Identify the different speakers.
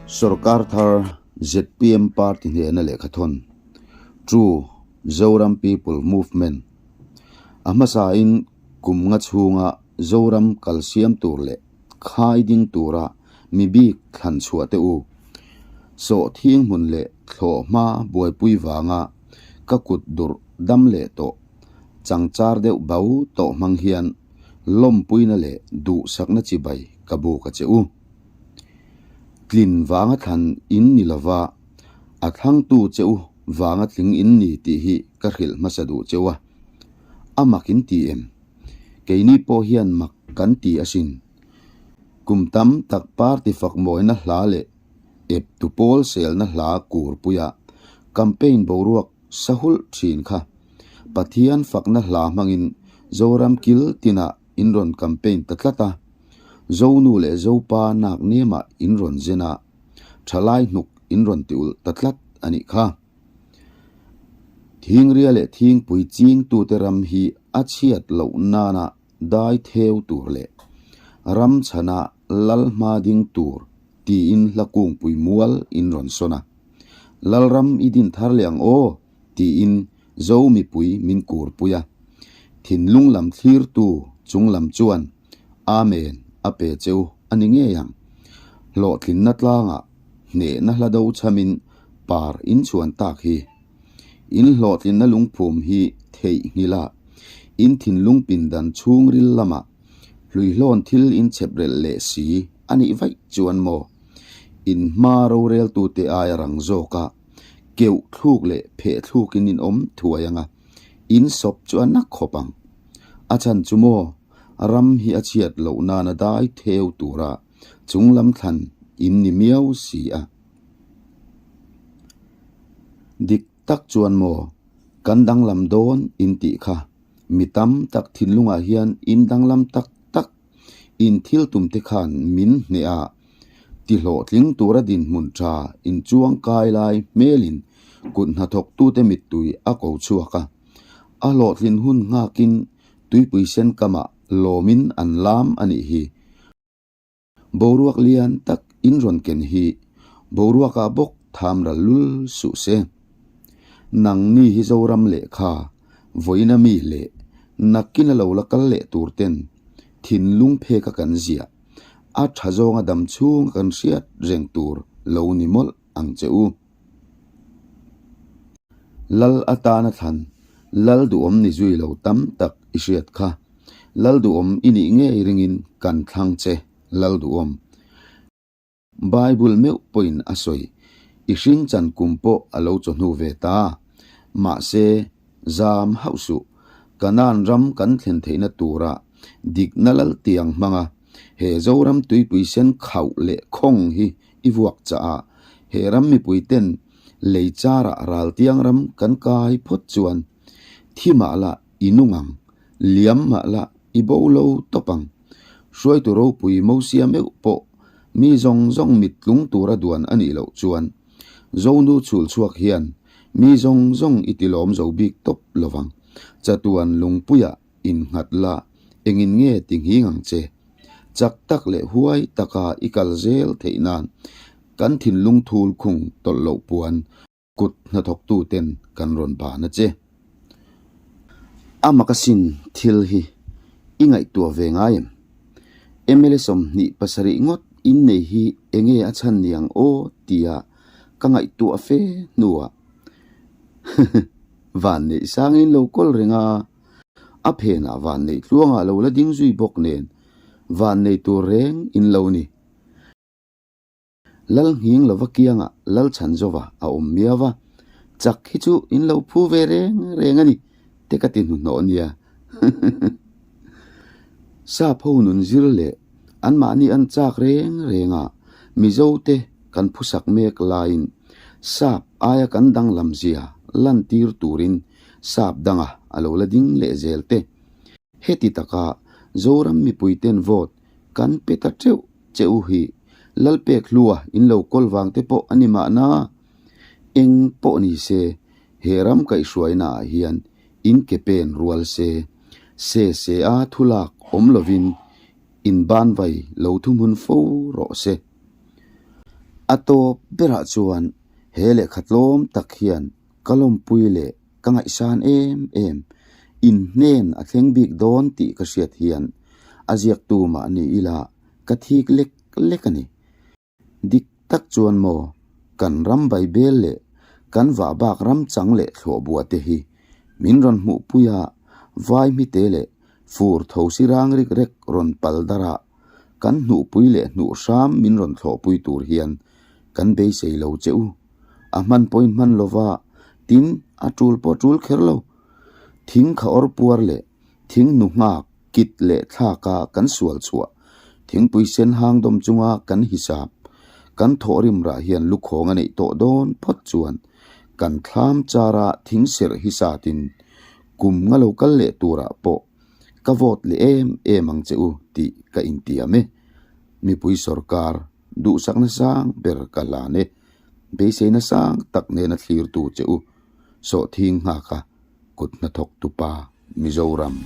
Speaker 1: Sorkar thar zpm party hnena lehkhathawn, True Zoram People Movement, a hmasain kum nga chhunga Zoram kal siam tur leh khai ding tura mi bik thlan chhuah teh u. Sawhthing hmun leh thlawh hma buaipui vanga ka kut durh dam leh tawh changchar deuh bau tawh hmang hian lawmpuina leh duhsakna chibai ka buk a che u. Tlin vanga thlan in ni lova, a thlangtu che u vanga tling in ni tih hi ka hrilh hmasa duh cheu a. A mak in ti em? Keini pawh hian mak kan ti asin. Kum tam tak party fak mawina hla leh ep tu pawl selna hla kurpuia campaign boruak sa hulh thin kha Pathian fakna hla hmangin Zoram kil tinah in rawn campaign ta tlat a, Zonu leh Zopa nak nemah in rawn zen a, thalai hnuk in rawn ti ulh ta tlat a nih kha. Thingria leh thingpui chingtute ram hi a chhiat loh nana dai theu tur leh ram chhana lal hma ding tur tiin hla kungpui mual in rawn sawn a. Lalram i din thar leh ang aw tiin Zo mipui min kurpui a. Thinlung lam thlirtu chung lam chuan Amen a pe cheu a ni ngei ang. Hlawhtlinna tlangah hnehna hla do chhamin par in chhuan tak hi. In hlawhtlinna lungphum hi theihnghilh a, in thinlung pindan chhungril lamah hluihlawn thil in chhep relh leh si a nih vaih chuan maw? In hma roreltute aia rang zawka keuh thluk leh pheh thlukin in awm thuai ang a, in sawp chu a na khawp ang. A chhan chu maw? Ram hi a chhiat loh nana dai theu tura chunglam thlan in ni miau si a. Dik tak chuan maw, kan danglam dawn in tih kha mi tam tak thinlungah hian in danglam tak tak in thil tum te khan min hneh a, ti hlawhtling tura dinhmun tha in chuang kai lai hmelin kut hnathawktute mittui a ko chhuak a. A hlawhtlin hun nghakin tuipui sen kamah lawmin an lam a nih hi. Boruak lian tak in rawn ken hi boruakah bawk tham ral lul suh se. Nangni hi Zoram lehkha, vawiina mi leh nakin a lo la kal leh tur ten thinlung pheka kan ziah, a tha zawnga dam chhung kan hriat reng tur lo ni mawlh ang che u. Lal atana thlan, Lal duhawm ni zui lo tam tak i hriat kha. Lal duhawm i nih ngei ringin kan thlang che, Lal duhawm. Bible meuh pawhin a sawi, i hring chan kum pawh a lo chawhnu ve ta. Mahse, zam hauh suh, Kanaan ram kan thlen theihna tura dikna lal tiang hmanga he Zoram tuipui sen khauh leh khawng hi i vuak chah a, he ram mipui ten lei charah raltiang ram kan kai phawt chuan thi mah lah i nung ang, liam mah lah i bo lo tawp ang. Hruaitu ropui Mosia meuh pawh mi zawng zawng mit tlung tura duan a nih loh chuan Zonu chhul chhuak hian mi zawng zawng i tilawm zo bik tawp lovang. Chatuan lungpuiah innghat la, engin nge ti nghing ang che? Chak tak leh huai taka i kal zel theih nan kan thinlung thul khung tawlh loh puan kut hnathawktu ten kan rawn ban a che. A mak asin thil hi i ngaihtuah ve ngai em? Mla 27 ngawt innei hi enge a chhan niang aw tia ka ngaihtuah fe hnuah Vanneih sangin lo kawl reng a. A phenah vanneih tluangah lo la ding zui bawk nen vannei tur reng in lo ni. Lal nghing lova kiangah Lal Chhanzova a awm miau a, chak hi chu in lo phu ve reng reng a ni te ka ti hnuhnawh nia. Sap ho nun zir leh anmahni an chak reng reng a, Mizo te kan phusak mek laiin sap aia kan danglam zia lantir turin Sap danga a lo la ding leh zel te. Heti taka Zoram mipuiten vote kan pe ta teuh che u hi Lalpek hlua in lo kawl vang te pawh a ni mahna. Eng pawh ni se he ram kaihhruaina ah hian in ke pen rual se, se se a thulak awm lovin in banvai lo thuhmun fo rawh se. A tawp berah chuan he lehkha tlawm tak hian ka lawmpui leh ka ngaihsan em em, in hnen a thleng bik dawn tih ka hriat hian a ziaktu mahni ila ka thik lek lek a ni. Dik tak chuan maw, kan ram Baibel leh kan vah bak ram chang leh thlawh bua te hi min rawn hmuhpui a, vai hmite leh fur tho si rang rik rek rawn pal dar a, kan hnuhpui leh hnuh hram min rawn thlawhpui tur hian kan beisei lo che u. A hman pawhin hman lova, tin a tul pawh tul kher lo. Thing kha awr puar leh thing nu nghak kit leh thlaka kan sual chhuah, thingpui sen hang dawm chunga kan hisap, kan thawhrim rah hian lukhawng a neih tawh dawn phawt chuan kan thlam chara thing serh hi satin kum nga lo kal leh turah pawh ka vote leh em em ang che u tih ka intiam e. Mipui sorkar duhsakna sang ber ka hlan e. Beiseina sang tak nena thlirtu che u sawhthing nghaka kut hnathawk tupa Mizoram.